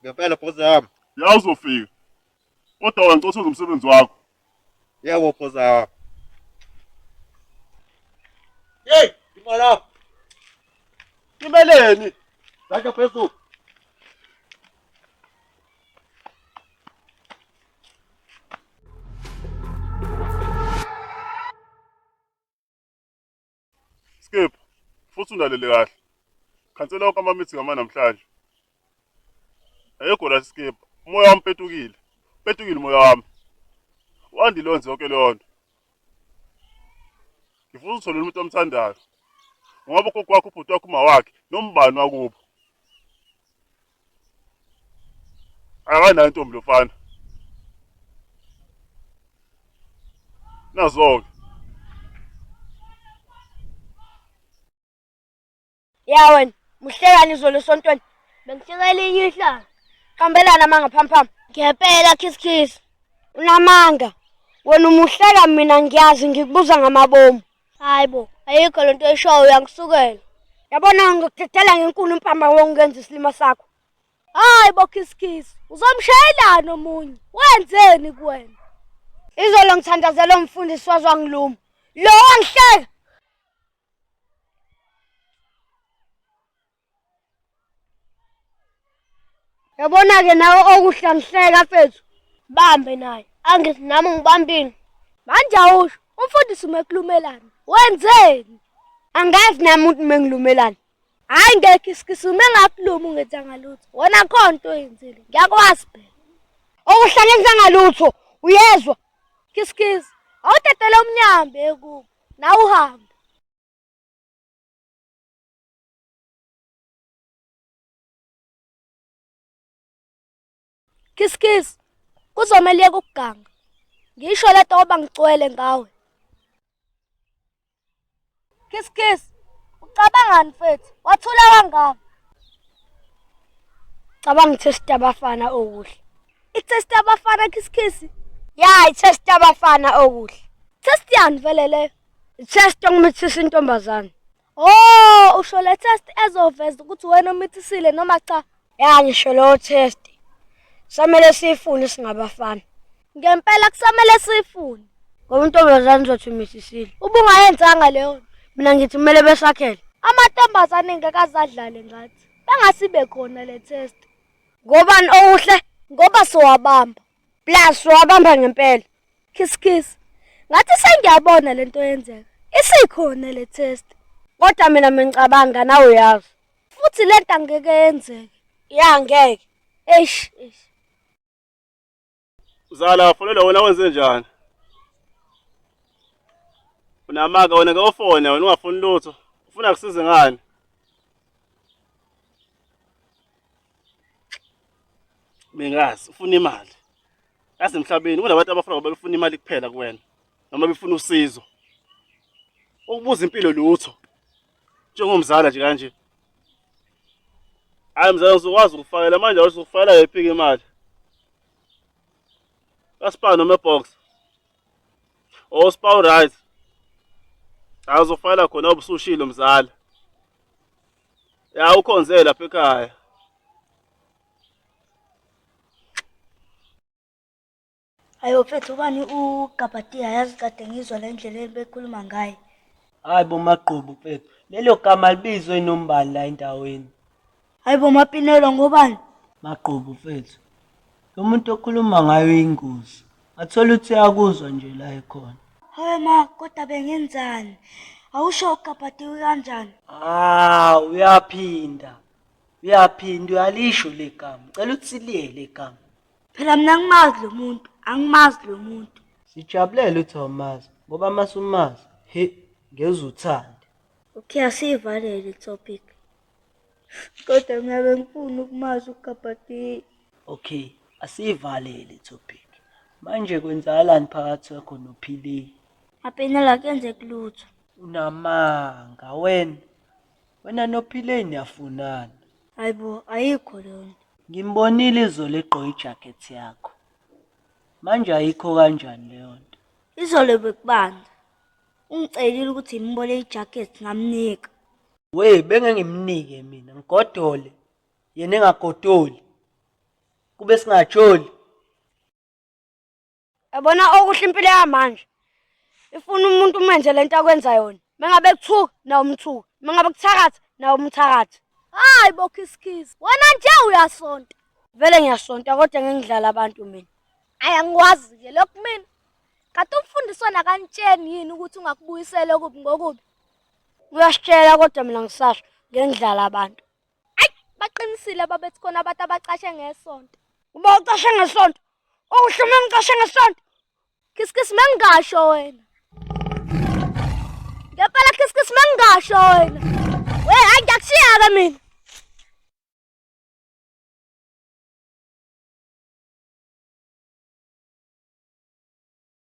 Ngempela phoza yami. Ya uzofika. Kodwa wena ngicela usenze umsebenzi wakho. Yebo phoza yami. Hey, ima lapho. Imeleni? Zandla phezulu. Skip. Futhi unalele kahle. Khansela wonke ama-meeting ama namhlanje. Ayikho la skip. Umoya wami petukile. Petukile umoya wami. Wandi lonze yonke leyo nto. Ngifuna uzitholele umuntu omthandayo. Ngoba ugogo wakho ubhuti wakho uma wakhe nombani wakubo. Akanayo intombi lofana. Nazo-ke. Ya wena, muhlekani izolo esontweni. Bengihleka elinye ihlanga. Qambelana amanga pham pham. Ngempela kiss kiss. Unamanga. Wena umuhleka mina ngiyazi ngikubuza ngamabomu. Hayi bo, ayikho lento oyishoyo uyangisukela. Yabona ngikudedela ngenkulu impama wongenza isilima sakho. Hayi bo kiss kiss, uzomshayelani omunye? Wenzeni kuwena? Izolo ngithandazela umfundisi wazwa ngiluma. Lo wangihleka. Yabona-ke nawe okuhlanhleka mfethu. Bambe naye, angithi nami ngibambile. Manje awusho, umfundisi umekulumelana. Wenzeni? Angazi nami ukuthi mengilumelana. Hhayi ngekho isikisi uma engakulumi ungenzanga lutho. Wena khona into oyenzile. Ngiyakwazi phela. Okuhle angenzanga lutho. Uyezwa? Kisikisi, awudedele umnyambe ekubo. Nawe uhambe. Kiss kiss. Kuzomele yeke ukuganga. Ngisho lento ngoba ngigcwele ngawe. Kiss kiss. Ucabangani mfethu? Wathula kangaka. Cabanga i-test yabafana okuhle. I-test yabafana kiss kiss. Ya, i-test yabafana okuhle. Test yani vele leyo? I-test yokumithisa intombazane. Oh, usho le test ezoveza ukuthi wena umithisile noma cha. Ya, ngisho leyo test. Samele siyifune singabafana. Ngempela kusamele siyifune. Ngoba intombazane izothi umithisile. Ubungayenzanga leyo. Mina ngithi kumele besakhele. Amantombazane ngeke azadlale ngathi. Bengasibe khona le test. Ngobani okuhle? Ngoba sowabamba. Plus wabamba ngempela. Kiss kiss. Ngathi sengiyabona lento yenzeka. Isikhona le test. Kodwa mina mengicabanga nawe uyazi. Futhi lento angeke yenzeke. Ya ngeke. Eish eish. Mzala fonela wena wenze njani? Unamanga wena ngeke ufone wena ungafuni lutho. Ufuna kusize ngani? Bengazi ufuna imali. Yazi emhlabeni kunabantu abafuna ngoba befuna imali kuphela kuwena noma befuna usizo. Ukubuza impilo lutho. Njengomzala nje kanje. Hayi mzala uzokwazi ukufakela manje awuzokufakela yiphi imali. Kaspa noma ebox. Oh spa right. Hayi uzofakela khona ubusushilo mzala. Ya ukhonze lapha ekhaya. Ayo mfethu ubani uGabadiya yazi kade ngizwa la endleleni bekhuluma ngaye. Hayi bo Magqubu mfethu, lelo gama libizwe nombani la endaweni. Hayi bo Mapinelo ngobani? Magqubu mfethu, lo muntu okhuluma ngayo uyingozi. Ngathola ukuthi uyakuzwa nje la ekhona. Hawe ma kodwa bengenzani? Awusho uGabadiya kanjani? Ah, uyaphinda. Uyaphinda uyalisho le gama. Cela ukuthi siliye le gama. Phela mina angimazi lo muntu, angimazi lo muntu. Sijabulela ukuthi awumazi ngoba masumazi he ngeze uthande. Okay, asiyivalele i-topic. Kodwa mina bengifuna ukumazi uGabadiya. Okay, asiyivalele i-topic. Manje kwenzakalani phakathi kwakho noPhilile? Mapenela akenzeki lutho. Unamanga wena. Wena noPhilile niyafunana. Hayibo, ayikho leyo nto. Ngimbonile izolo egqoke ijacket yakho. Manje ayikho kanjani leyo nto? Izolo bekubanda. Ungicelile ukuthi ngimbole ijacket ngamnika. We benge ngimnike mina ngigodole yena engagodoli. Kube singajoli. Yabona okuhle impilo yamanje. Ifuna umuntu umenze lento akwenza yona. Mengabe kuthuka nawo umthuka. Mengabe kuthakatha nawo umthakatha. Hayi bo khisikhizi, wena nje uyasonta. Vele ngiyasonta kodwa ngeke ngidlala abantu mina. Hayi angikwazi-ke lokhu mina. Kanti umfundisi wena akanitsheni yini ukuthi ungakubuyisela okubi ngokubi? Uyasitshela kodwa mina ngisasho ngeke ngidlala abantu. Ayi baqinisile babethi khona abantu abacashe ngesonto. Uba ucashe ngesonto. Okuhle uma ngicashe ngesonto. Khisikhizi mengingasho wena. Ngempela khisikhizi mengingasho wena. We hayi ngiyakushiya-ke mina.